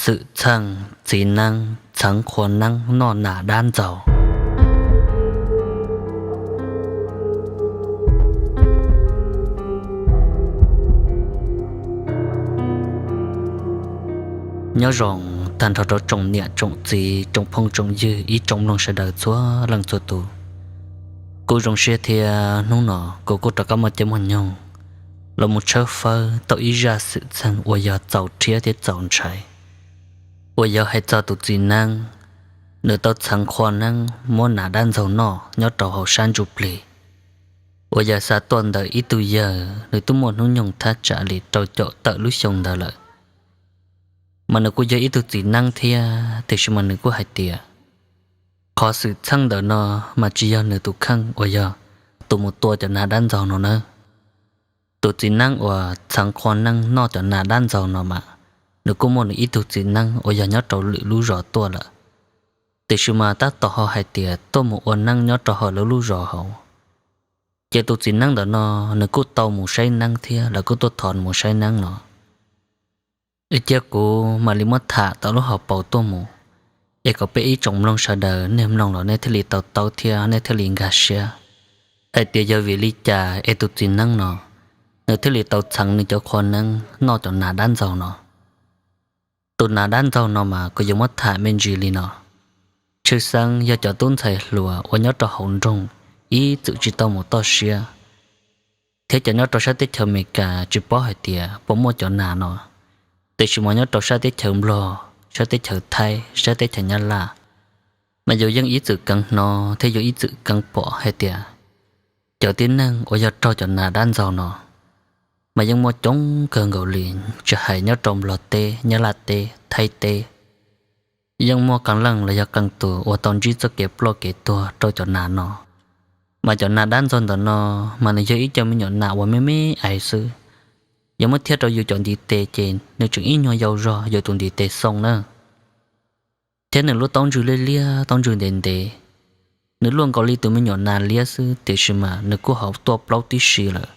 Xwm txheej txiv neeb txheev qhua neeb noj nas dab ntxaug. Nyob zoo tag nrho rau tsoom niam tsoom txiv tsoom phooj tsoom ywg ib tsoom mloog sawv daws txhua leej txhua tus. Kuv zoo siab thiab hnub no kuv kuj rov qab muaj caij muaj nyoog los mus tshawb fawb tau ib zaj xwm txheej uas yog txaus rhiab thiab txaus ntshai, uas yog hais txog tus txiv neeb, nws tau txheev qhua neeb muab nas dab ntxaug noj nyob rau hauv sab ntsuj plig, uas yog xa tuaj ntawm ib tug yawg nws twb muaj hnub nyoog thaj tsam li rau caum tawm lub xyoo ntawd lawm. Mas nws kuj yog ib tug txiv neeb thiab, tiam sis mas nws kuj hais tias qhov xwm txheej ntawm no mas tsis yog nws tus kheej uas yog tus mus tua cov nas dab ntxaug no nawb. Tus txiv neeb uas txheev qhua neeb noj cov nas dab ntxaug no mas nws kuj muaj nws ib tug txiv neeb uas yog nyob rau lwm lub zos tuaj lawm, tiam sis mas tab tom ho hais tias tuaj mus ua neeb nyob rau hauv lawv lub zos hauv. Ces tus txiv neeb ntawm no nws kuj tau mus saib neeb thiab lawv kuj tuaj thov mus saib neeb no. Cia kuv mam li muab tham tau lub hauv paus tuaj mus, es kom peb ib tsoom mloog sawv daws nej mloog los nej thiaj li tau taub thiab nej thiaj li nkag siab hais tias yog vim li cas es tus txiv neeb no nws thiaj li tau txheev nws cov qhua neeb noj cov nas dab ntxaug no. Tus nas dab ntxaug no mas kuv yuav muab tham me ntsis li no. Tshwj xeeb yog cov tub ntxhais hluas uas nyob rau hauv nroog ib txwm tsis tau mus toj siab, thiab cov nyob rau sab teb chaws Amelikas tsis paub hais tias puas muaj cov nas no, tiam sis mas nyob rau sab teb chaws Nplog, sab teb chaws Thaib, sab teb chaws Nyab Laj, mas yus yeej ib txwm keev hnov thiab yus ib txwm keev pom hais tias cov tib neeg uas yog raug cov nas dab ntxaug no mas yeej muaj coob kawg nkaus li, tsis hais nyob rau Nplog teb, Nyab Laj teb, Thaib teb, yeej muaj qee leej los yog qee tus uas tau ntsib txoj kev ploj kev tuag rau cov nas no. Mas cov nas dab ntxaug ntawm no mas nws yog ib co me nyuam nas uas me me ais xwb, yog muab thiab rau yus cov ntiv tes ces nws tseem ib nyuag yau zog yus tus ntiv tes xoo na. Thiab nws lub taub ntswg liab liab, taub ntswg ntev ntev, nws luaj nkaus li tus me nyuam nas liab xwb, tiam sis mas nws kuj hauv tuaj plaub tib si lawm.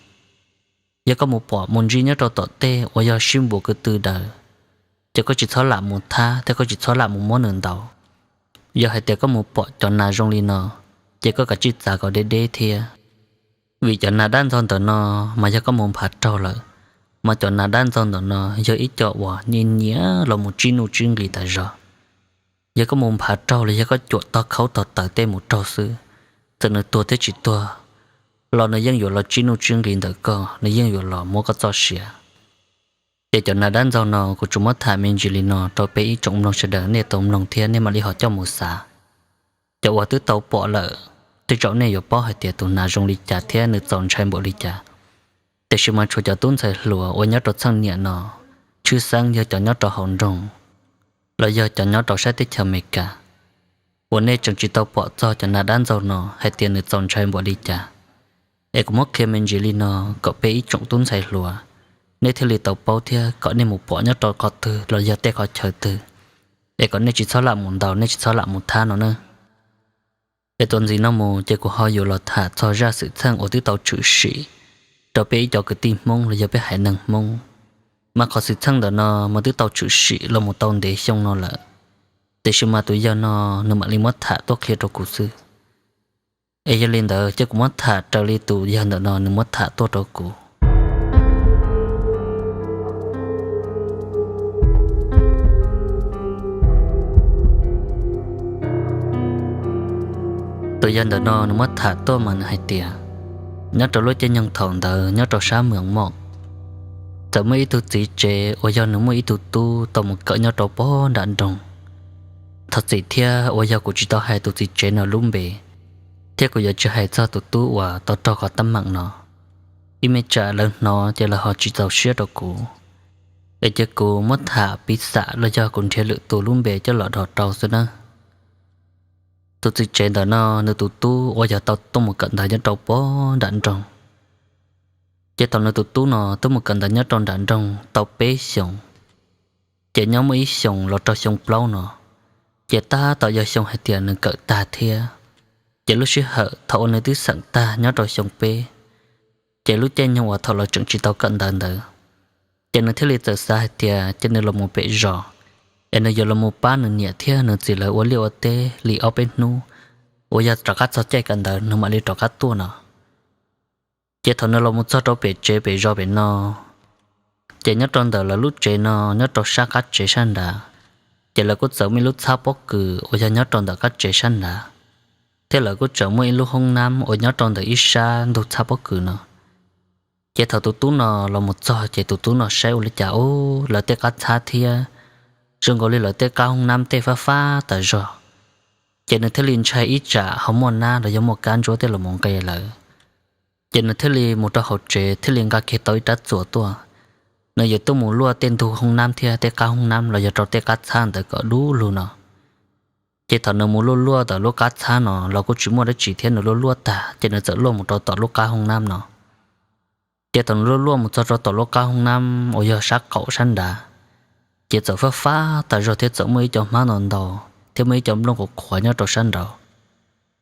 Yog koj mus pom mus ntsib nyob rau tom tej uas yog sib npuas ko tw daws, ces koj tsis txhob lam mus thab thiab koj tsis txhob lam mus muab nws ntaus. Yog hais tias koj mus pom cov nas zoo li no, ces koj kav tsij txav kom deb deb thiab, vim cov nas dab ntxaug ntawm no mas yog koj mus nphav raug lawm, mas cov nas dab ntxaug ntawm no yog ib co uas nyiam nyiam los mus tsib nuj tsib nqis tas zog. Yog koj mus nphav raug los yog koj cuam tog khaub tog tawv tej mus raug xwb, txawm nws tuag thiab tsis tuag los nws yeej yuav los tsib nuj tsib nqis ntawm koj, nws yeej yuav los muab koj txoj sia. Ces cov nas dab ntxaug no kuv tsuas muab tham me ntsis li no rau peb ib tsoom mloog sawv daws nej tau mloog thiab nej mam li ho coj mus xav. Cov uas twb tau pom lawm, tej zaum nej yuav paub hais tias tus nas zoo li cas thiab nws txaus ntshai npaum li cas. Tiam sis mas tshuav cov tub ntxhais hluas uas nyob rau txheej niam no, tshwj xeeb yog cov nyob rau hauv nroog los yog cov nyob rau sab teb chaws Amelikas, uas nej tseem tsis tau pom txog cov nas dab ntxaug no hais tias nws txaus ntshai npaum li cas. Es kuv muab qhia me ntsis li no kom peb ib tsoom tub ntxhais hluas nej thiaj li tau paub thiab kom nej mus pom nyob rau qhov twg los yog tej qhov chaw twg, es kom nej tsis txhob lam mus ntaus, nej tsis txhob lam mus thab no na. Es tuaj ntxiv no mus ces kuv ho yuav los tham txog zaj xwm txheej uas twb tau tshwm sim rau peb ib co kwv tij Hmoob los yog peb haiv neeg Hmoob. Mas qhov xwm txheej ntawm no mas twb tau tshwm sim los mus tau ntev xyoo no lawm, tiam sis mas tus yawg no nws mam li muab tham tuaj qhia rau kuv xwb. Es yog li ntawd ces kuv muab tham raws li tus yawg ntawm no nws muab tham tuaj rau kuv. Tus yawg ntawm no nws muab tham tuaj mas nws hais tias, nyob rau lub caij nyoog thaum ntawd nyob rau sab Mws Moj, txawm muaj ib tug txiv tsev uas yog nws muaj ib tug tub tau mus kawm nyob rau pog nram nroog. Thov txim thiab uas yog kuv tsis tau hais tus txiv tsev no lub npe, thiab kuv yuav tsis hais txog tus tub uas tau raug qhov teeb meem no, ib me tsam lawv hnov ces lawv ho tsis txaus siab rau kuv. Es cia kuv muab tham piv xam los yog kuv nrhiav lwm tus lub npe coj los do rau xwb nawb. Tus txiv tsev ntawm no nws tus tub uas yog tau tuaj mus kawm ntawv nyob rau pog nram nroog, ces thaum nws tus tub no tuaj mus kawm ntawv nyob rau nram nroog tau peb xyoos, ces nyob muaj ib xyoos los rau xyoo plaub no, ces tab tom yog xyoo hais tias nws kawm tag thiab. Ces lub sij hawm thaum uas nws twb xeem tag nyob rau xyoo peb, ces lub caij nyoog uas thaum los tseem tsis tau kawm ntawv ntawd, ces nws thiaj li txawm xav hais tias ces nws los mus pem zos, es nws yuav los mus pab nws niam thiab nws txiv lawv ua liaj ua teb li ob peb hnub, uas yog rov qab txog caij kawm ntawv nws mam li rov qab tuaj no. Ces thaum nws los mus txog rau pem tsev pem zos pem no, ces nyob rau ntawm lawv lub tsev no, nyob rau sab qab tsev sab nrad, ces lawv kuj txawm muaj ib lub txhab pob kws uas yog nyob rau ntawm qab tsev sab nrad, thiab lawv kuj tseem muaj ib lub hoob nab uas nyob rau ntawm ib sab ntug txhab pob kws no. Ces thaum tus tub no los mus txog ces tus tub no saib ua li cas ub, lawv tej qab txhab thiab zoo nkaus li lawv tej qab hoob nab tej fab fab tas zog. Ces nws thiaj li ntshai ib tsam ho muaj nab los yog muaj kab ntsuab tej los mus nqe lawv. Ces nws thiaj li mus rau hauv tsev thiaj li nqa kiag tau ib rab txuas tuaj. Nws yuav tuaj mus luaj tej ntug hoob nab thiab tej qab hoob nab los yog rau tej qab txhab ntawd kom dub lug no. Ces thaum nws mus luaj luaj ntawm lub qab txhab no los kuj tsis muaj dab tsi thiab, nws luaj luaj tag ces nws txawm luaj mus rau tom lub qab hoob nab no. Ces thaum nws luaj luaj mus txog rau tom lub qab hoob nab uas yog sab qaum sab nrad, ces txawm fab fab tas zog thiab txawm muaj ib co hmab ntau ntau thiab muaj ib co nplooj qhuav qhuav nyob rau sab nraud.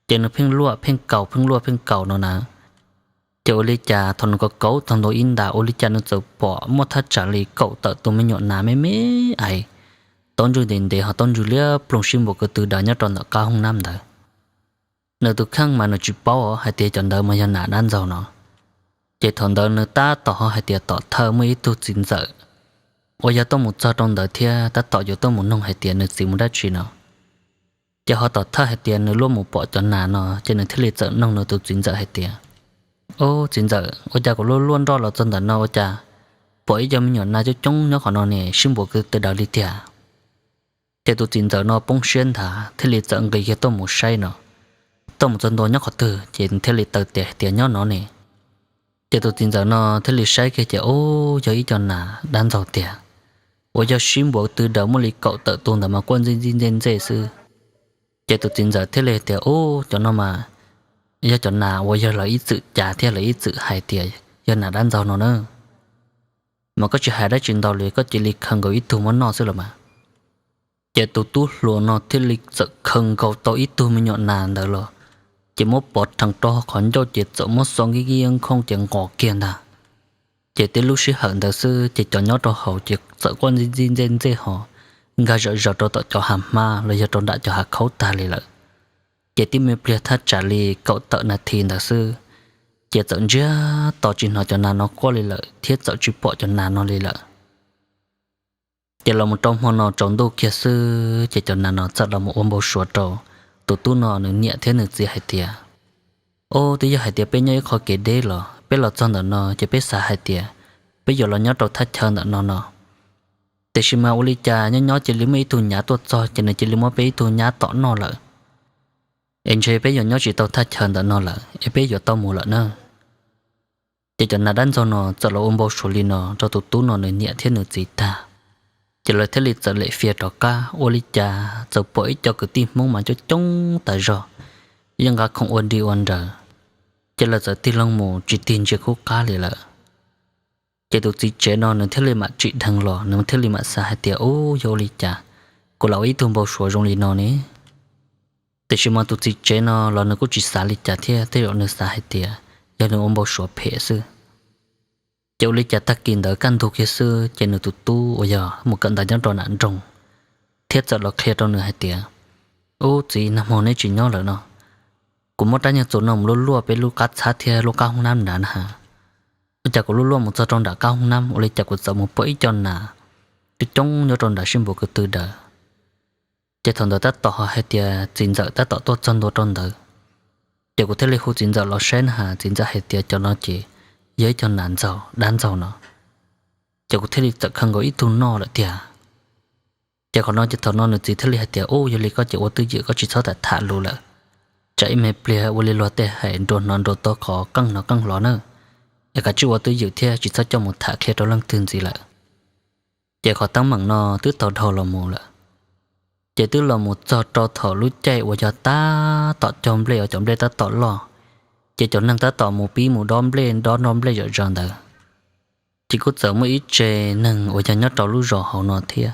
Ces nws pheej luaj pheej kaus pheej luaj pheej kaus no na. Ces ua li cas thaum nws kaus kaus txog ntua ib nta ua li cas nws txawm pom muaj thaj tsam li kaum tawm tus me nyuam nas me me ais, taub ntswg ntev ntev ho taub ntswg liab ploog sib npuas ko tw daws nyob rau ntawm qab hoob nab ntawd. Nws tus kheej mas nws tsis paub hais tias cov ntawd mas yog nas dab ntxaug no. Ces thaum ntawd nws tab tom ho hais tias tom thawj muaj ib tug txiv ntxawm uas yog tuaj mus txog rau ntawd thiab tab tom yuav tuaj mus noog hais tias nws txiv mus dab tsi no. Ces ho tom thawj hais tias nws luaj mus pom cov nas no ces nws thiaj li txawm noog nws tus txiv ntxawm hais tias, Ob, txiv ntxawm, ua cas kuv luaj luaj nroj los txog ntawm no ua cas pom ib co me nyuam nas coob coob nyob qhov no ne, sib npuas ko tw daws li tiag? Ces tus txiv ntxawm no poob siab nthav thiaj li txawm nqis kiag tuaj mus saib no. Tuaj mus txog ntua nyob qhov twg ces thiaj li taw tes hais tias, Nyob no ne. Ces tus txiv ntxawm no thiaj li saib kiag ces, Ub, yog ib co nas dab ntxaug tiag, uas yog sib npuas tw daws muaj li kaum tawm tus ntawd mas quaj ntxij ntxij ntxej ntxej xwb. Ces tus txiv ntxawm thiaj li tias, Ub, cov no mas yog cov nas uas yog lawv ib txwm cav thiab lawv ib txwm hais tias yog nas dab ntxaug no na. Mas koj tsis hais dab tsi ntau li, koj cia li khaws nkaus ib tug muab noj xwb los mas. Ces tus tub hluas no thiaj li txawm khaws nkaus tau ib tug me nyuam nas ntawd los, ces muab pov rhees rau qhov ncauj ces txawm muab xo nkij nkij nkhooj ces nqos kiag ntag. Ces tib lub sij hawm ntawd xwb ces cov nyob rau hauv ces txawm quaj ntxij ntxij ntxej ntxej ho nkag zom zaws rau tom cov hav hmab los yog rau nram cov hav khaub tag li lawm. Ces tib me pliag thaj tsam li kaum tawm nas this ntawd xwb, ces txawm ntsiag to tsis hnov cov nas no quaj li lawm thiab txawm tsis pom cov nas no li lawm. Ces los mus rau hmo no tsaus ntuj kiag xwb ces cov nas no txawm los mus ua npau suav rau tus tub no nws niam thiab nws txiv hais tias, Ub, twb yog hais tias peb nyob ib qho kev deb los peb los txog ntawm no ces peb xav hais tias peb yuav los nyob rau thaj chaw ntawm no no. Tiam sis mas ua li cas nyob nyob cia li muaj ib tug nyav tuaj txog ces nws cia li muab peb ib tug nyab tom noj lawm. Es ntshe peb yuav nyob tsis tau thaj chaw ntawm no lawm es peb yuav tau mus lawm na. Ces cov nas dab ntxaug no txawm los ua npau suav li no rau tus tub no nws niam thiab nws txiv tag, ces lawv thiaj li txawm lem fia rov qab. Ua li cas txawm pom ib co kwv tij Hmoob mas coob coob tas zog, yeej nqa khoom ua dig ua nraws, ces lawv txawm tig loo mus tsis tig ntsia khub qab li lawm. Ces tus txiv tsev no nws thiaj li mam tsim dheev los, nws thiaj li mam xav hais tias, Ub, yog ua li cas kuv lam ua ib tug npau suav zoo li no ne? Tiam sis mas tus txiv tsev no los nws kuj tsis xav li cas thiab, tej zaum nws xav hais tias yog nws ua npau suav phem xwb. Ces ua li cas tag kis ntawd kaj ntug kiag xwb ces nws tus tub uas yog mus kawm ntawv nyob rau nram nroog thiab txawm los qhia rau nws hais tias, Ub txiv, nag hmo neb tsis nyob lawm no, kuv muab rab nyuag txuas no mus luaj luaj peb lub qab txhab thiab lub qab hoob nab nrad na ha. Ua cas kuv luaj luaj mus txog rau nram qab hoob nab ua li cas kuv txawm mus pom ib co nas coob coob nyob rau nram sib npuas ko tw daws. Ces thaum ntawd tab tom ho hais tias txiv ntxawm tab tom tuaj txog ntua rau ntawd, ces kuv thiaj li hu txiv ntxawm los saib na ha. Txiv ntxawm hais tias cov no ces yog ib co nas ntxaug dab ntxaug no, ces kuv thiaj li txawm khaws nkaus ib tug noj lawm tiag. Ces qhov no ces thaum no nws txiv thiaj li hais tias, Ub, yog li koj ces ua twj ywm, koj tsis txhob tham tham lus lawm. Tsam ib me pliag ua li luag tej hais, nruas hnov nruas tuag, qhov qeej hnov qeej hlo na. Es kav tsij ua twj ywm thiab tsis txhob coj mus tham qhia rau leej twg ntxiv lawm. Ces qhov teeb meem no twb tau dhau los mus lawm. Ces twb los mus txog rau thaum lub caij uas yog tab tom cog nplej uas cov nplej tab tom loj, ces cov neeg tab tom mus pib mus dob nplej, dob nroj nplej zom zaws ntawd. Ces kuj txawm muaj ib tsev neeg uas yog nyob rau lub zos hauv no thiab,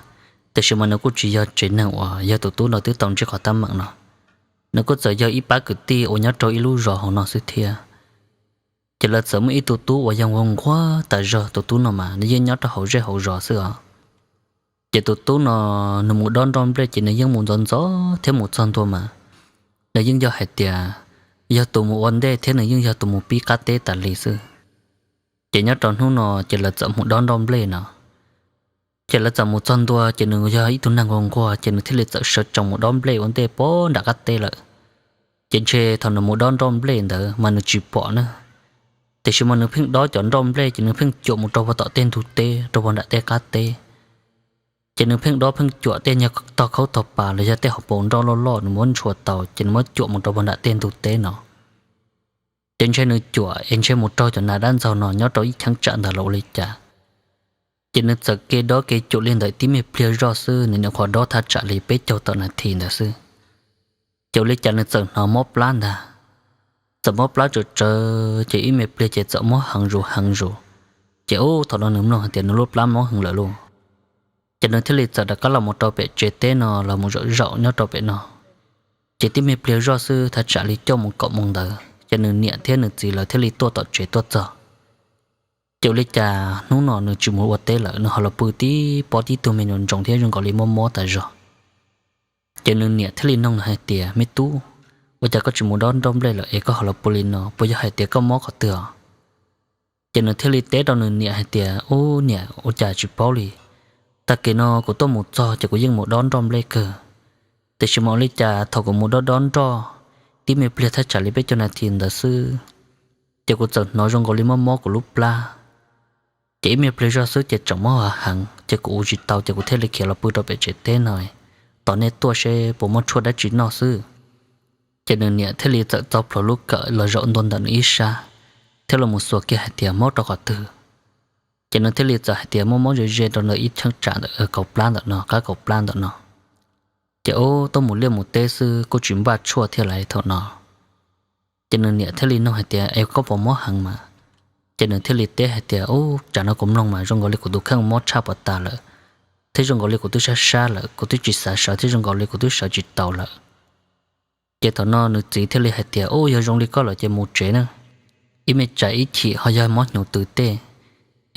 tiam sis mas nws kuj tsis yog tsev neeg uas yog tus tub no twb tau ntsib qhov teeb meem no. Nws kuj txawm yog ib pab kwv tij uas nyob rau ib lub zos hauv no xwb thiab. Ces lawv txawm muaj ib tug tub uas yog nquag nquag tas zog, tus tub no mas nws yeej nyob rau hauv zej hauv zos xwb os. Ces tus tub no nws mus dob nroj nplej ces nws yeej mus ntxov ntxov thiab mus txog ntua mas nws yeej yog hais tias yog tus mus ua ntej thiab nws yeej yog tus mus pib qab teb tas li xwb. Ces nyob rau hnub no ces lawv txawm mus dob nroj nplej no. Ces lawv txawm mus txog ntua ces nws yog ib tug neeg nquag nquag ces nws thiaj li txawm sawv tsees mus dob nplej ua ntej pog nram qab teb lawm. Ces ntshe thaum nws mus dob nroj nplej ntawd mas nws tsis pom na, tiam sis mas nws pheej dob cov nroj nplej ces nws pheej cuam mus rau pog tom tej ntug teb rau pog nram tej qab teb. Ces nws pheej dob pheej cuam tej nyuag tog khaub tog pas los yog tej hauv paus nroj loj loj nws muab ntshua tau ces nws muab cuam mus rau pog nram tej ntug teb no. Ces ntshe nws cuam es ntshe mus raug cov nas dab ntxaug no nyob rau ib cheeb tsam ntawd los ua li cas. Ces nws txawm kev dob kev cuam li ntawd tib me pliag zoj xwb nws nyuam qhuav dob thaj tsam li peb caug tawm nas this ntawd xwb. Ces ua li cas nws txawm hnov mob plab ntag. Txawm mob plab tsawv tsawv ces ib me pliag ces txawm mob heev zus heev zus. Ces ub thaum no nws mloog hais tias nws lub plab mob heev lawm lauj. Ces nws thiaj li txawm rov qab los mus rau pem tsev teb no los mus zaum zaum nyob rau pem no. Ces tib me pliag zoj xwb thaj tsam li cuaj moos kaum moos ntawd ces nws niam thiab nws txiv lawv thiaj li tuaj tom tsev tuaj txog. Ces ua li cas hnub no nws tsis mus ua teb lawm nws ho los pw tib pob tib tug me nyuam ntsoos thiab zoo nkaus li mob mob tas zog. Ces nws niam thiaj li nug nws hais tias, Me tub, ua cas koj tsis mus dob nroj nplej lawm es koj ho los pw li no, puas yog hais tias koj mob qhov twg os? Ces nws thiaj li teb rau nws niam hais tias, Ub niam, ua cas tsis paub li. Tag kis no kuv tuaj mus txog ces kuv yeej mus dob nroj nplej kawg. Tiam sis mas ua li cas thaum kuv mus dob dob nroj tib me pliag thaj tsam li peb caug nas this ntawd xwb, ces kuv txawm hnov zoo nkaus li mob mob kuv lub plab. Ces ib me pliag zoj xwb ces tseem mob heev heev ces kuv ua tsis tau ces kuv thiaj li khiav los pw rau pem tsev teb no, tos nej tuaj seb puas muaj tshuaj dab tsi noj xwb. Ces nws niam thiaj li txawm txo plhuav lub kawm los zaum ntua ntawm nws ib sab, thiab los mus xuas kiag hais tias, Mob rau qhov twg? Ces nws thiaj li txawm hais tias, Mob mob ze ze rau ntawm ib cheeb tsam ntawm kaum plab ntawm no, qab kaum plab ntawm no. Ces ub tuaj mus liaj mus teb xwb kuj tsis npaj tshuaj thiab lawm thaum no. Ces nws niam thiaj li nug hais tias, Es koj puas mob heev mas? Ces nws thiaj li teb hais tias, Ub tsam no kuv mloog mas zoo nkaus li kuv tus kheej mob tshaj puas tas lawm, thiab zoo nkaus li kuv twb sab sab lawm, kuv twb tsis xav sawv thiab zoo nkaus li kuv twb sawv tsis tau lawm. Ces thaum no nws txiv thiaj li hais tias, Ub yog zoo li koj lawm ces mus tsev na, ib me tsam ib chim ho yog mob hnyuv twm tej,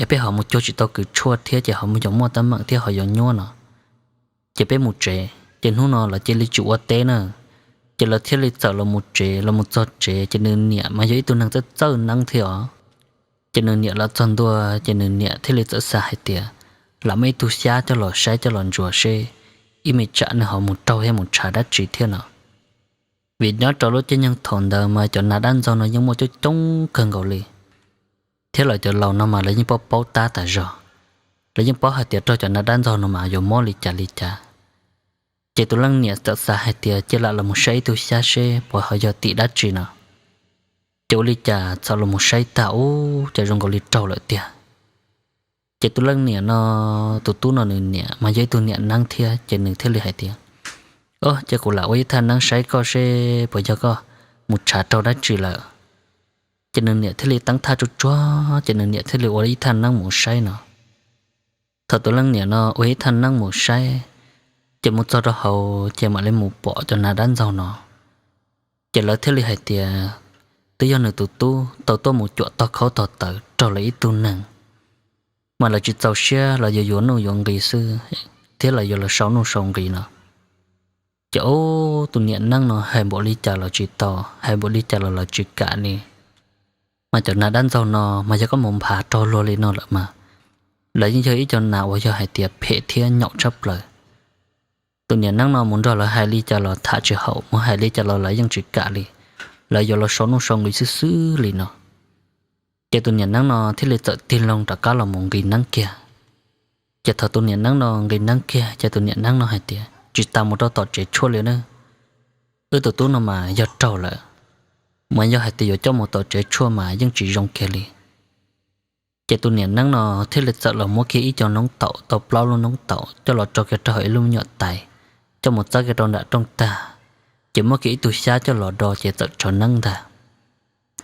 es peb ho mus cuag tsis tau kws tshuaj thiab ces ho mus yog muaj teeb meem thiab ho yog nyuab no. Ces peb mus tsev ces hnub no lawv cia li tsis ua teb na. Ces lawv thiaj li txawm los mus tsev, los mus txog tsev ces nws niam mas yog ib tug neeg txawj txawj neeb thiab os. Ces nws niam los txog ntua ces nws niam thiaj li txawm xav hais tias, Lam muab ib tug xyab coj los saib coj los ntsuas seb ib me tsam nws ho mus raug thiab mus tshav dab tsi thiab no. Vim nyob rau lub caij nyoog thaum ntawd mas cov nas dab ntxaug no yeej muaj coob coob kawg nkaus li, thiab lawv cov laus no mas lawv yeej paub paub tab tas zog, lawv yeej paub hais tias raug cov nas dab ntxaug no mas yuav mob li cas li cas. Ces tus leej niam txawm xav hais tias, Cia lam los mus saib ib tug xyab seb puas ho yog tim dab tsi no. Ces ua li cas txawm los mus saib tag ub ces zoo nkaus li raug lawm tiag. Ces tus leej niam no, tus tub no nws niam mas yog ib tug niam neeb thiab ces nws thiaj li hais tias, Ub ces kuv lam ua ib thaj neeb saib koj seb puas yog koj mus tshav raug dab tsi lawm. Ces nws niam thiaj li teeb thaj tsuag tsuag ces nws niam thiaj li ua ib thaj neeb mus saib no. Thaum tus leej niam no ua ib thaj neeb mus saib, ces mus txog rau hauv ces mam li mus pom cov nas dab ntxaug no. Ces lawv thiaj li hais tias, Twb yog nws tus tub tau tuaj mus cuam tog khaub tog tawv raug lawv ib tug neeg, mas lawv tsis txaus siab lawv yuav yuav nuj yuav nqis xwb, thiab lawv yuav los sau nuj sau nqis no. Ces ub tus niam neeb no hais npaum li cas los tsis tau, hais npaum li cas los lawv tsis kam li. Mas cov nas dab ntxaug no mas yog koj mus nphav raug luag li no lawm mas lawv yeej yog ib co nas uas yog hais tias phem thiab nyaum tshaj plaws. Tus niam neeb no mus nrog lawv hais li cas los tham tsis haum, mus hais li cas los lawv yeej tsis kam li, lawv yuav los sau nuj sau nqis xwb xwb li no. Ces tus niam neeb no thiaj li txawm tig loo rov qab los mus nqis neeb kiag. Ces thaum tus niam neeb no nqis neeb kiag ces tus niam neeb no hais tias, Tsis tas mus rau tom tsev tshuaj li na, wb tus tub no mas yog raug lawm, mas yog hais tias yuav coj mus tom tsev tshuaj mas yeej tsis zoo kiag li. Ces tus niam neeb no thiaj li txawm los muab kiag ib co noob taum tau plaub lub noob taum coj los rau kiag rau hauv ib lub me nyuam tais, coj mus txawb kiag rau nram rooj tag, ces muab kiag ib tug xyab coj los do ces txawm tsawv neeb ntag.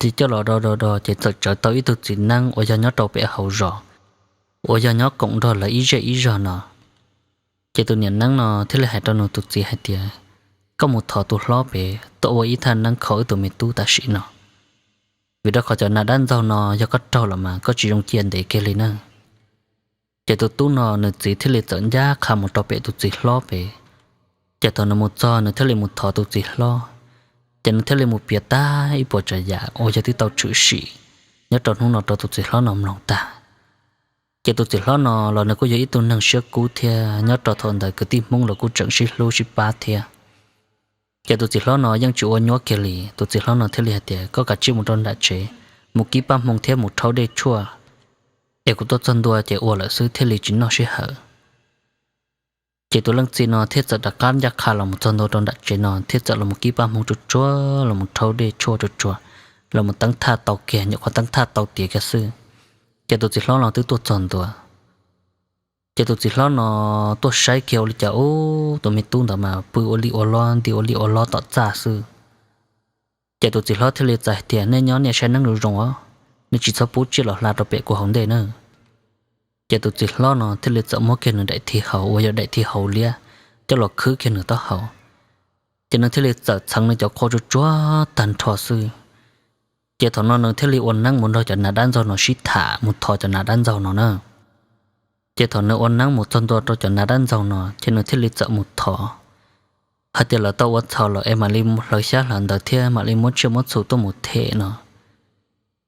Ces coj los do do do ces txawm tsawv tau ib tug txiv neeb uas yog nyob rau pem hauv zos, uas yog nyob koom nrog lawv ib zej ib zog no. Ces tus niam neeb no thiaj li hais rau nws tus txiv hais tias, Koj mus thov tus hlob pem tuaj ua ib thaj neeb kho wb tus me tub tam sim no, vim rau qhov cov nas dab ntxaug no yog koj raug los mas koj tsis zoo cia ntev kiag li na. Ces tus tub no nws txiv thiaj li txawm ncaj qha mus rau pem tus txiv hlob pem. Ces thaum nws mus txog nws thiaj li mus thov tus txiv hlob, ces nws thiaj li mus piav tag ib puas tsav yam uas yog twb tau tshwm sim nyob rau hnub no rau tus txiv hlob no mloog tag. Ces tus txiv hlob no los nws kuj yog ib tug neeg siab kub thiab, nyob rau thaum ntawd kwv tij Hmoob los kuj tseem sib hlub sib pab thiab. Ces tus txiv hlob no yeej tsis ua nyuab kiag li, tus txiv hlob no thiaj li hais tias, Koj kav tsij mus rau nram tsev, mus kib paj hmoo thiab mus rhaub dej tshuaj, es kuv tuaj txog ntua ces ua lawm xwb thiaj li tsis noj sij hawm. Ces tus leej txiv no thiaj txawm rov qab ncaj qha los mus txog ntua rau nram tsev no thiab txawm los mus kib paj hmoo tsuag tsuag, los mus rhaub dej tshuaj tsuag tsuag, los mus teeb thaj tau kiag, nyuam qhuav teeb thaj tau tiav kiag xwb, ces tus txiv hlob no twb tuaj txog ntua. Ces tus txiv hlob no tuaj saib kiag ua li cas ub, tus me tub ntawd mas pw ua li ua lob nti ua li ua lob tom txaj xwb. Ces tus txiv hlob thiaj li txawm hais tias, Nej nyob nej saib neeb zoo zoo os, nej tsis txhob pub tsiaj los hla rau pem kuv hauv ntej na. Ces tus txiv hlob no thiaj li txawm muab kiag nws daim thiv hauv uas yog daim thiv hauv liab coj los khwb kiag nws taub hau. Ces nws thiaj li txawm txheev nws cov qhua tsuag tsuag tag nrho xwb. Ces thaum no nws thiaj li ua neeb mus nrog cov nas dab ntxaug no sib tham mus thov cov nas dab ntxaug no na. Ces thaum nws ua neeb mus txog ntua rau cov nas dab ntxaug no ces nws thiaj li txawm mus thov hais tias lawv tau ua txhaum lawm es mam li hlawv xyab hlawv ntawv thiab mam li muab tsiaj muab txhu tuaj mus them no.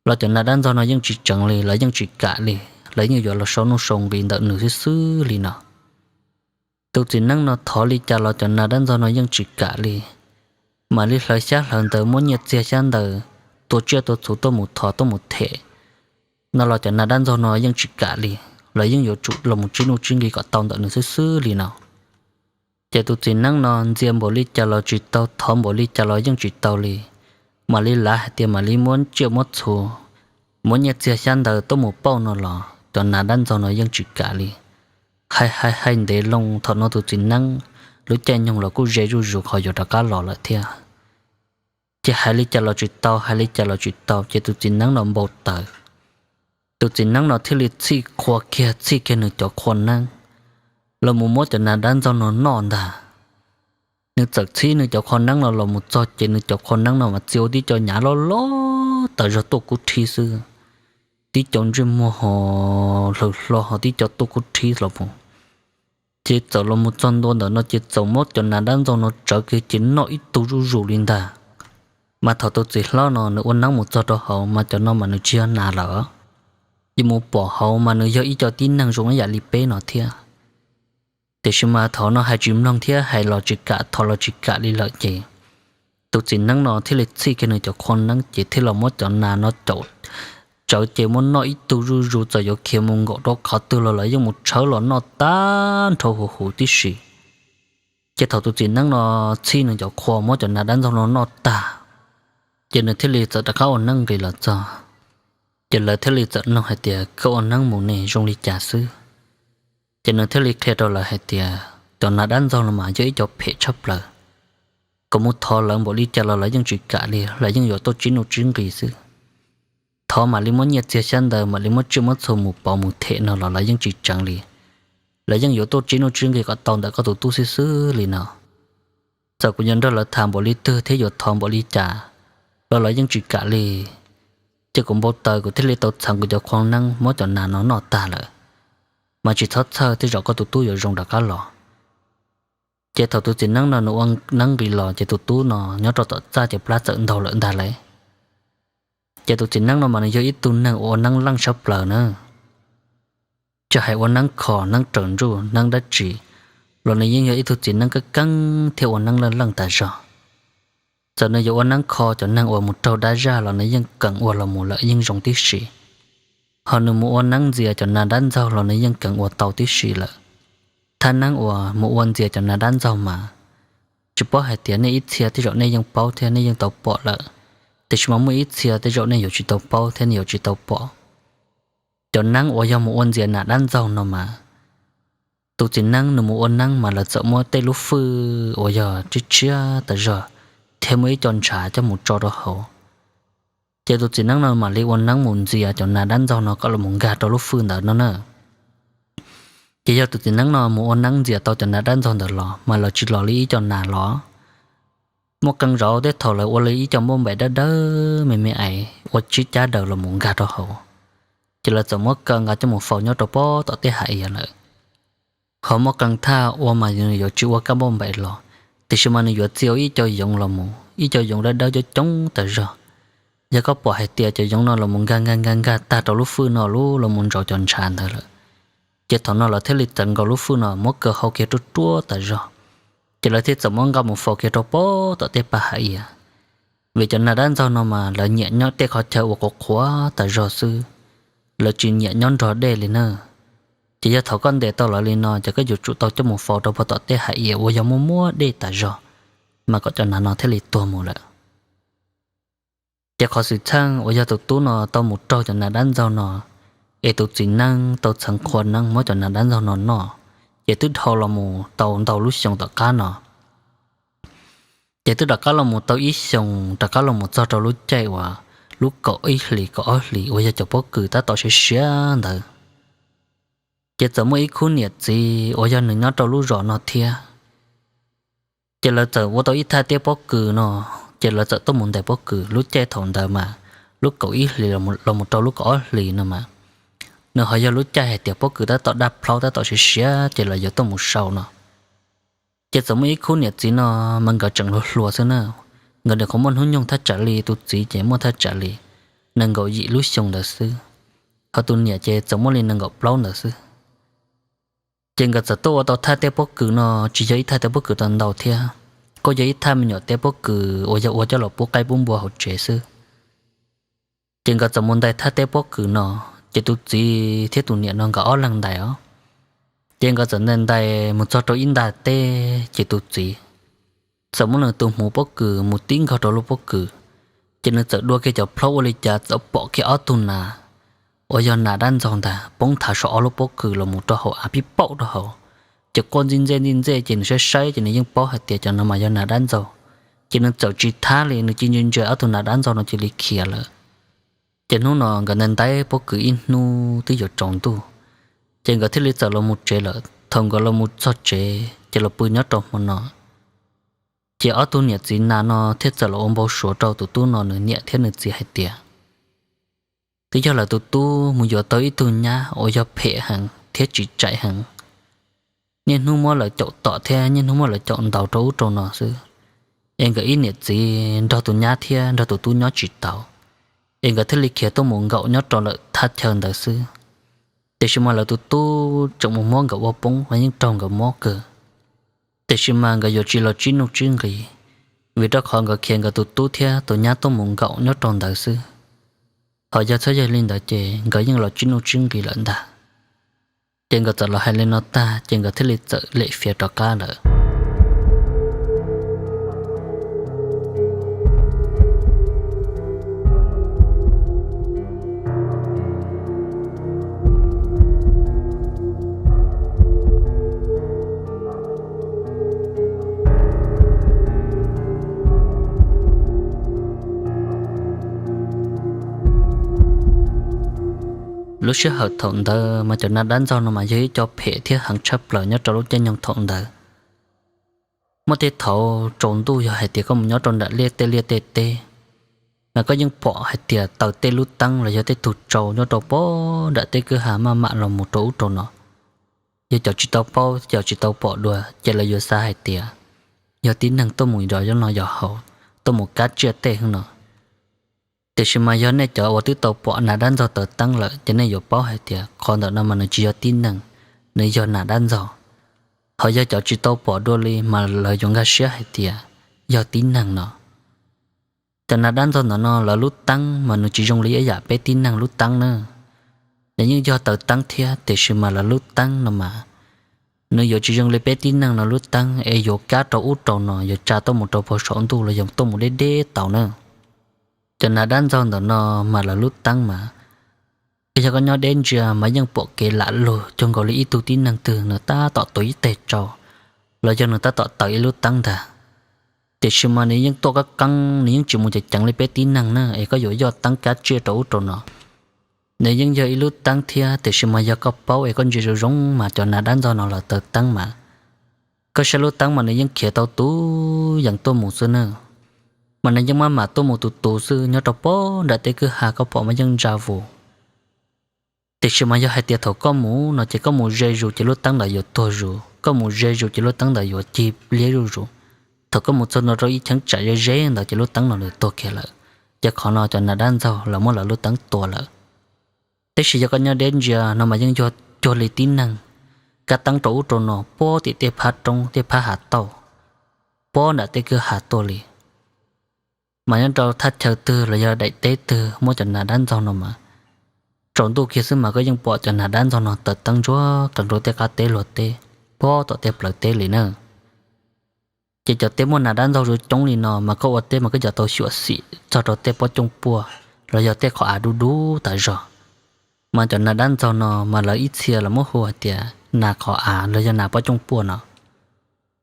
Los cov nas dab ntxaug no yeej tsis tseev li, lawv yeej tsis kam li, lawv yeej yuav los sau nuj sau nqi ntawm nws xwb xwb li no. Tus txiv neeb no thov li cas los cov nas dab ntxaug no yeej tsis kam li, mam li hlawv xyab hlawv ntawv muab nyiaj txiag xyab ntawv, tua tsiaj tua txhu tuaj mus thov tuaj mus them no los cov nas dab ntxaug no yeej tsis kam li, lawv yeej yuav tsum los mus tsib nuj tsib nqi kom tau ntawm nws xwb xwb li no. Ces tus txiv neeb no ntxias npaum li cas los tsis tau, thov npaum li cas los yeej tsis tau li, mam li lav hais tias mam li muab tsiaj muab txhu, muab nyiaj txiag xyab ntawv tuaj mus pauj no los cov nas dab ntxaug no yeej tsis kam li. Hais hais hais ntev loo, thaum no tus txiv neeb lub caij nyoog los kuj ze zuj zus qhov yuav rov qab los lawm thiab. Ces hais li cas los tsis tau, hais li cas los tsis tau, ces tus txiv neeb no npau taws. Tus txiv neeb no thiaj li txhij qhua kiag, txhij kiag nws cov qhua neeb los mus muab cov nas dab ntxaug no noj ntag. Nws txawm txhib nws cov qhua neeb no los mus txog ces nws cov qhua neeb no mas txia ua tib co nyav loj loj tas zog tuaj kub rhib xwb, tib co ntsej muag ho hlaws hlo ho tib co tuaj kub rhib los mus. Ces txawm los mus txog ntua ntawm no ces txawm muab cov nas dab ntxaug no tsawv kiag ces noj ib tug zuj zus li ntag. Mas thaum tus txiv hlob no nws ua neeb mus txog rau hauv mas cov no mas nws tsis yog nas lawm, yuav mus pom hauv mas nws yog ib co tib neeg zoo ib yam li peb no thiab. Tiam sis mas thaum no hais tsis mloog thiab hais los tsis kam, thov los tsis kam li lawm ces tus txiv neeb no thiaj li txhij kiag nws cov qhua neeb ces thiaj los muab cov nas no caum tsawv ces muab noj ib tug zuj zus, txawm yuav khiav mus nkaum rau qhov twg los lawv yeej mus tshawb los noj tag nrho huv huv tib si. Ces thaum tus txiv neeb no txhij nws cov qhua muab cov nas dab ntxaug no noj tag, ces nws thiaj li txawm rov qab ua neeb nqis los txog. Ces lawv thiaj li txawm nug hais tias, Koj ua neeb mus ne zoo li cas xwb? Ces nws thiaj li qhia rau lawv hais tias, Cov nas dab ntxaug no mas yog ib co phem tshaj plaws. Kuv mus thov lawv npaum li cas los lawv yeej tsis kam li, lawv yeej yuav tuaj tsib nuj tsib nqi xwb. Thov mam li muab nyiaj txiag xyab ntawv, mam li muab tsiaj muab txhu mus pauv mus them no los lawv yeej tsis tseev li. Lawv yeej yuav tuaj tsib nuj tsib nqi kom tau ntawm koj tus tub xwb xwb li no. Txawm kuv yuav nrog lawv tham npaum li twg thiab yuav thov npaum li cas los lawv yeej tsis kam li. Ces kuv npau taws kuv thiaj li tau txheev kuv cov qhua neeb muab cov nas no noj tag lawm, mas tsis txhob txhawj, tej zaum koj tus tub yuav zoo rov qab los. Ces thaum tus txiv neeb no nws ua neeb nqis los ces tus tub no nyob rau tom txaj ces plab txawm ntaug lawm ntag lauj. Ces tus txiv neeb no mas nws yog ib tug neeg ua neeb leej sab plaws na, tsis hais ua neeb kho, neeb raws ntsuj, neeb dab tsi los nws yeej yog ib tug txiv neeb keeb keeb thiab ua neeb leej leej tas zog. Txawm nws yuav ua neeb kho cov neeg uas mus raug dab zaj los nws yeej keev ua los mus lawm yeej zoo tib si. Ho nws mus ua neeb ntxias cov nas dab ntxaug los nws yeej keev ua tau tib si lawm. Thaj neeb uas mus ua ntxias cov nas dab ntxaug mas tsis paub hais tias nej ib txhia tej zaum nej yeej paub thiab nej yeej tau pom lawm, tiam sis mas muaj ib txhia tej zaum nej yuav tsis tau paub thiab nej yuav tsis tau pom. Cov neeb uas yog mus ua ntxias nas dab ntxaug no mas, tus txiv neeb nws mus ua neeb mas lawv txawm muab tej lub fwj uas yog tshiab tshiab tas zog thiab muaj ib co ntshav coj mus tso rau hauv. Ces tus txiv neeb no mam li ua neeb mus ntxias cov nas dab ntxaug no kom los mus nkag rau lub fwj ntawd no na. Ces yog tus txiv neeb no mus ua neeb ntxias tau cov nas dab ntxaug ntawd los mas lawv tsis los li ib co nas los. Muaj qee zaum tej thaum lawv ua li ib co npauj npaim dawb dawb me me ais ua tsib cab daws los mus nkag rau hauv. Ces lawv txawm muab kaw nqa coj mus faus nyob rau pob tom tej hav iav lawm. Ho muaj qee thaj ua mas nws yuav tsis ua kaj npauj npaim los, tiam sis mas nws yuav txia ua ib co yoov los mus, ib co yoov dawb dawb coob coob tas zog. Yog koj pom hais tias cov yoov no los mus nkag nkag nkag nkag tag rau lub fwj no lub los mus ntsauv cov ntshav ntawd lawm, ces thaum no lawv thiaj li txawm nkaus lub fwj no muab kaw hau kiag ruaj ruaj tas zog. Ces lawv thiaj txawm muab nqa mus faus kiag rau pob tom tej pas hav iav. Vim cov nas dab ntxaug no mas lawv nyiam nyob tej qhov chaw uas qhuav qhuav tas zog xwb, lawv tsis nyiam nyob nrog dej li na. Ces yog thaum koj ntes tau lawv li no ces koj yuav tsum tau coj mus faus rau pob tom tej hav iav uas yog muaj muaj dej tas zog, mas kom cov nas no thiaj li tuag mus lawm. Ces qhov xwm txheej uas yog tus tub no tau mus raug cov nas dab ntxaug no, es tus txiv neeb tau txheev qhua neeb muab cov nas dab ntxaug no noj, ces twb dhau los mus tau ntau lub xyoo tom qab no. Ces twb rov qab los mus tau ib xyoos, rov qab los mus txog rau lub caij uas lub kaum ib hlis kaum ob hlis uas yog cov pob kws tab tom siav siav ntawd, ces txawm muaj ib khub niam txiv uas yog nws nyob rau lub zos no thiab. Ces lawv txawm ua tau ib thaj teb pob kws no, ces lawv txawm tuaj mus ntes pob kws. Lub caij thaum ntawd mas lub kaum ib hlis los mus rau lub kaum ob hlis no mas, nws ho yog lub caij hais tias pob kws tab tom daj plhaub tab tom siav siav ces lawv yuav tuaj mus sau no. Ces txawm muaj ib khub niam txiv no mas nkawd tseem hluas hluas xwb na, nkawd nws qhuav muaj hnub nyoog thaj tsam li tus txiv ces muaj thaj tsam li nees nkaum yim lub xyoo ntawd xwb, ho tus niam ces txawm muaj li nees nkaum plaub ntawd xwb. Ces nkawd txawm tuaj ua tau thaj teb pob kws no, tsis yog ib thaj teb pob kws tau ntau thiab, kuj yog ib thaj me nyuam teb pob kws uas yog ua coj los pub qaib pub npua hauv tsev xwb. Ces nkawd txawm mus ntais thaj teb pob kws no, ces tus txiv thiab tus niam no nkawd ob leeg ntais os. Ces nkawd txawm ntais ntais mus txog rau ib nta teb, ces tus txiv txawm muab nws tus hmuv pob kws mus tib nkaug rau lub pob kws, ces nws txawm dua kiag cov plhaub ua li cas txawm pom kiag ob tug nas uas yog nas dab ntxaug ntag poob nthav saum ob lub pob kws los mus rau hauv av pib paum rau hauv. Ces quaj ntxij ntxej ntxij ntxej, ces nws saib saib ces nws yeej paub hais tias cov no mas yog nas dab ntxaug. Ces nws txawm tsis thab li, nws cia li ntsia ob tug nas dab ntxaug no cia li khiav lawm. Ces hnub no nkawd ntais ntais pob kws ib hnub twb yuav tsaus ntuj, ces nkawd thiaj li txawm los mus tsev lawm. Thaum nkawd los mus txog tsev ces los pw nyob rau hmo no, ces ob tug niam txiv nas no thiaj txawm los ua npau suav rau tus tub no nws niam thiab nws txiv hais tias, twb yog lawv tus tub mus yuav tau ib tug nyab uas yog phem heev thiab tsis tsim heev, niaj hnub muab lawv caum tom thiab niaj hnub muab lawv caum ntaus rau ub rau no xwb. Es nkawd ib niam txiv nrog tus nyab thiab nrog tus tub nyob tsis tau, es nkawd thiaj li khiav tuaj mus nkaum nyob rau lawm thaj chaw ntawd xwb. Tiam sis mas lawv tus tub tseem mus muab nkawd ua poob mas yeej raug nkawd mob kawg. Tiam sis mas nkawd yuav tsis los tsib nuj tsib nqis, vim rau qhov nkawd khiav nkawd tus tub thiab tus nyab tuaj mus nkaum nyob rau ntawd xwb. Ho yog txhob yog li ntawd ces nkawd yeej los tsib nuj tsib nqis lawm ntag. Ces nkawd txawm los hais li no tag ces nkawd thiaj li txawm lem fiav rov qab lawm. Lub sij hawm thaum ntawd mas cov nas dab ntxaug no mas yog ib co phem thiab heev tshaj plaws nyob rau lub caij nyoog thaum ntawd. Muaj tej thaum tsaus ntuj yog hais tias koj mus nyob rau nram liaj tej liaj tej teb, mas koj yeej pom hais tias taws tej lub teeb los yog tej tug tsau nyob rau pob nram tej kwj ha maj mam los mus rau ub rau no. Yog cov tsis tau paub, cov tsis tau pom dua ces lawv yuav xav hais tias yog tib neeg tuaj mus yos no yos haus, tuaj mus kab tsiaj tej hwb no. Tiam sis mas yog nej cov uas twb tau pom nas dab ntxaug taws teeb lawm ces nej yuav paub hais tias qhov ntawm no mas nws tsis yog tib neeg, nws yog nas dab ntxaug. Ho yog cov tsis tau pom dua li mas lawv yuav nkag siab hais tias yog tib neeg no. Cov nas dab ntxaug ntawm no lawv lub teeb mas nws tsis zoo li ib yam peb tib neeg lub teeb na. Nws yeej yog taws teeb thiab tiam sis mas lawv lub teeb no mas nws yuav tsis zoo li peb tib neeg no lub teeb es yuav kab rau ub rau no, yuav tsa tuaj mus rau puag saum ntuj los yog tuaj mus deb deb tau na. Cov nas dab ntxaug ntawm no mas lawv lub teeb mas yog koj nyob deb ntsia mas yeej pom kev lam lug cuag nkaus li ib tug tib neeg twg nws tab tom tuav ib teg tsau los yog nws tab tom taws ib lub teeb ntag. Tiam sis mas nws yeej tuaj qeeb qeeb, nws yeej tsis mus ceev ceev li peb tib neeg na es koj yuav yoj teeb kab tsiaj rau ub rau no. Nws yeej yog ib lub teeb thiab tiam sis mas yog koj paub es koj ntsia zoo zoo mas cov nas dab ntxaug no lawv taws teeb mas koj saib lub teeb mas nws yeej khiav tau tus yees tuaj mus xwb na. Mas nws yeej maj mam tuaj mus tus tus xwb, nyob rau pob nram tej kwj ha koj pom mas yeej ntsa vus. Tiam sis mas yog hais tias thaum koj mus no ces koj mus ze zus ces lub teeb ntawd yuav tuag zus, koj mus ze zus ces lub teeb ntawd yuav cig liab zuj zus. Thaum koj mus txog ntua rau ib cheeb tsam ze ze ntawd ces lub teeb no nws tuag kiag lawm. Ces qhov no cov nas dab ntxaug lawv muab lawv lub teeb tua lawm. Tab sis yog koj nyob deb ntsia no mas yeej yog cuag li tib neeg, kab teeb rau ub rau no puag tim tej phab roob tej phab hav tauj, puag nram tej kwj ha tuaj li. Mas nyob rau thaj chaw twg los yog daim teb twg muab cov nas dab ntxaug no mas, tsaus ntuj kiag xwb mas koj yeej pom cov nas dab ntxaug no taws teeb ntsuag qees rau tej qab teb luag teb, puag tom tej plawv teb li na. Ces cov teb muaj nas dab ntxaug zoo coob li no mas koj ua teb mas koj yuav tau xyuam xim txog rau tej pob cooj puaj los yog tej qhov av dub dub tas zog. Mas cov nas dab ntxaug no mas lawv ib txhia lawv muab hu hais tias nas qhov av los yog nas pob cooj puaj no.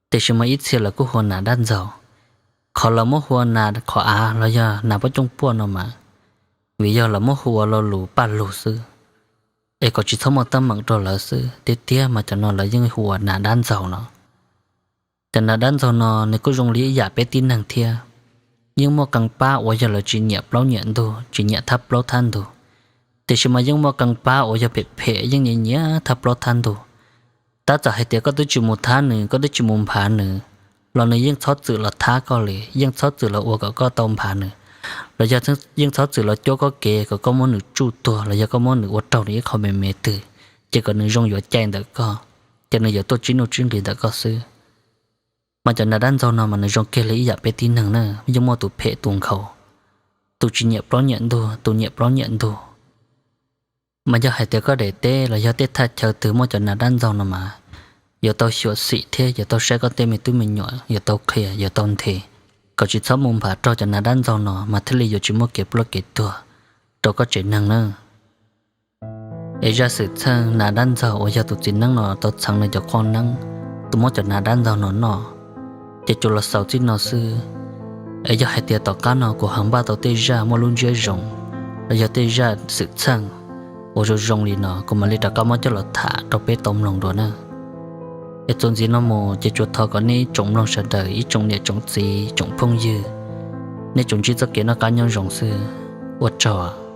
Tiam sis mas ib txhia lawv kuj hu ua nas dab ntxaug. Qhov lawv muab hu ua nas qhov av los yog nas pob cooj puaj no mas, vim yog lawv muab hu ua lo lus paj lug xwb, es kom tsis txhob muaj teeb meem rau lawv xwb. Tiag tiag mas cov no lawv yeej hu ua nas dab ntxaug no. Cov nas dab ntxaug no nws kuj zoo li ib yam peb tib neeg thiab, yeej muaj qee pab uas yog lawv tsis nyiam plaub nyiam ntug, tsis nyiam thab plaub thab ntug. Tiam sis mas yeej muaj qee pab uas yog phem phem yeej nyiam nyiam thab plaub thab ntug. Tab txawm hais tias koj twb tsis mus thab nws, koj twb tsis mus nphav nws, los nws yeej txhob txwm los thab koj li, yeej txhob txwm los ua kom koj tau nphav nws, los yog yeej txhob txwm los cuab koj kev kom koj muab nws tsuj tuag los yog koj muab nws ua raug nws ib qho me me twg, ces kom nws zoo yuav cai ntawm koj, ces nws yuav tuaj tsib nuj tsib nqis ntawm koj xwb. Mas cov nas dab ntxaug no mas nws zoo kiag li ib yam peb tib neeg na, yeej muaj tus phem tus nkhaus, tus tsis nyiam plaub nyiam ntug, tus nyiam plaub nyiam ntug. Mas yog hais tias koj daim teb los yog tej thaj chaw twg muaj cov nas dab ntxaug no mas, yuav tau xyuam xim thiab yuav tau saib koj tej me tub me nyuam, yuav tau qhia, yuav tau nthe, kom tsis txhob mus nphav raug cov nas dab ntxaug no mas thiaj li yuav tsis muaj kev ploj kev tuag rau koj tsev neeg na. Es zaj xwm txheej nas dab ntxaug uas yog tus txiv neeb no tau txheev nws cov qhua neeb, tus muab cov nas dab ntxaug no noj, ces tsuas los xaus txij no xwb. Es yog hais tias tom qab no kuv ho npaj tau tej zaj muaj lub ntsiab zoo, los yog tej zaj xwm txheej uas zoo zoo li no kuv mam li rov qab muab coj los tham rau peb tau mloog dua na. Es txuas ntxiv no mus ces tsuas thov kom nej ib tsoom mloog sawv daws, ib tsoom niam tsoom txiv tsoom phooj ywg, nej tsuas ntsib txoj kev noj qab nyob zoo xwb. Ua tsaug.